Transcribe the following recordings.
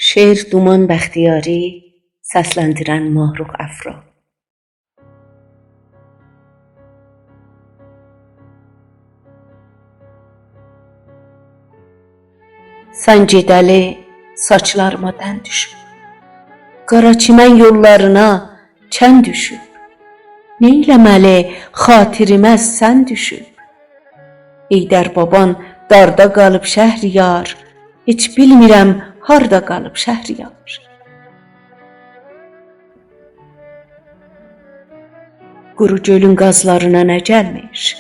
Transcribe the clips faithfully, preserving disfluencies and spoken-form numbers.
شعر: دومان بختیاری، سسلندیرن: ماهرخ افرا. سن گئده‌لی ساچلاریما دن دوشوب، قاراچیمن یوللارینا چن دوشوب. نئیله‌مه‌لی، خاطیریمه سن دوشوب. حیدر بابان داردا قالیب شهریار، هئچ بیلمیرم هاردا قالیب شهریار. قورو گؤلون قازلارینا نه گلمیش،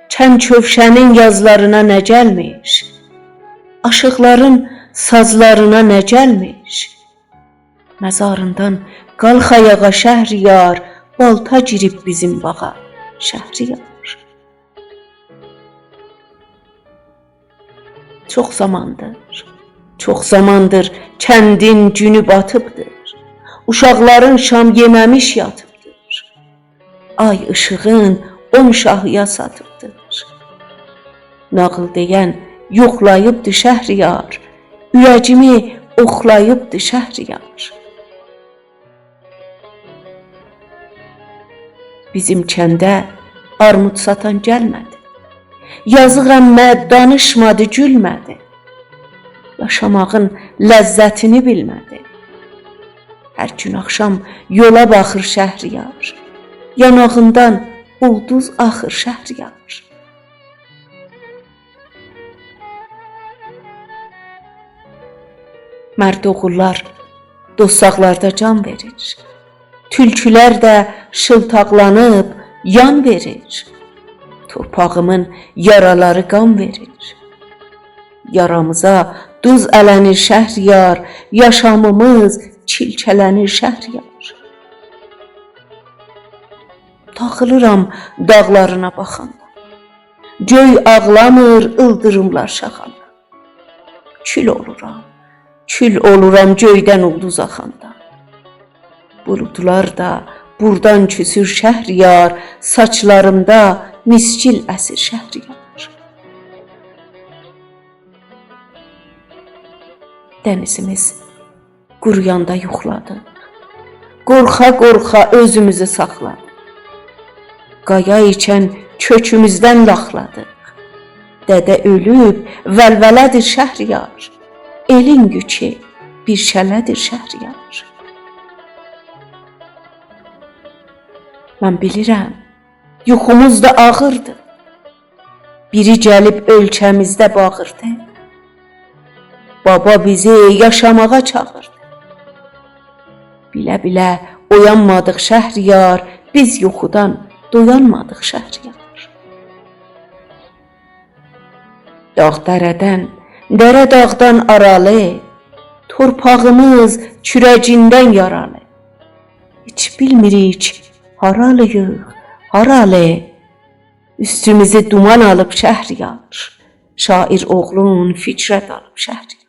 چن کؤوشه‌نین یازلارینا نه گلمیش، آشیقلارین سازلارینا نه گلمیش. مزاریندان قالخ آیاغا شهریار، بالتا گیریب بیزیم باغا شهریار. چوخ زاماندیر، چوخ زاماندیر کندین گونو باتیبدیر، اوشاقلارین شام یئمه‌میش یاتیبدیر، آی ایشیغین اون شاهی‌یا ساتیبدیر. ناغیل دئین یوخلاییبدی شهریار، اوره‌گیمی اوخلاییبدی شهریار. بیزیم کنده آرمود ساتان گلمه‌دی، یازیق عمه دانیشمادی، گولمه‌دی، یاشاماغین لذتینی بیلمه‌دی. هر گون آخشام یولا باخیر شهریار، یاناغیندان اولدوز آخیر شهریار. مرد اوغوللار دوستاقلاردا جان وئریر، تولکولر ده شیلتاقلانیب یان وئریر، تورپاغیمین یارالاری قان وئریر. یارامیزا دوز اله‌نیر شهریار، یاشامیمیز چیلکه‌له‌نیر شهریار. داغیلیرام داغلارینا باخاندا، گؤی آغلامیر ایلدیریملار شاخاندا. کول اولورام، کول اولورام گؤیدن اولدوز آخاندا. بولودلار دا بوردان کوسور شهریار، ساچلاریمدا میسگیل اسیر شهریار. دنیزیمیز قورویاندا یوخلادیق، قورخا-قورخا اؤزوموزو ساخلادیق. قایا ایکن کؤکوموزدن لاخلادیق، دده اؤلوب ولوله‌دیر شهریار، ائلین یوکو بیر شله‌دیر شهریار. من بیلیرم، یوخوموز دا آغیردی، بیری گلیب اؤلکه‌میزده باغیردی، بابا بیزی یاشاماغا چاغیردی. بیله-بیله اویانمادیق شهریار، بیز یوخودان دویانمادیق شهریار. داغ دره‌دن، دره داغدان آرالی، تورپاغیمیز کوره‌گیندن یارالی. هئچ بیلمیریک هارالی‌ییق، هارالی. اوستوموزو دومان آلیب شهریار، شاعر اوغلون فکره دالیب شهریار.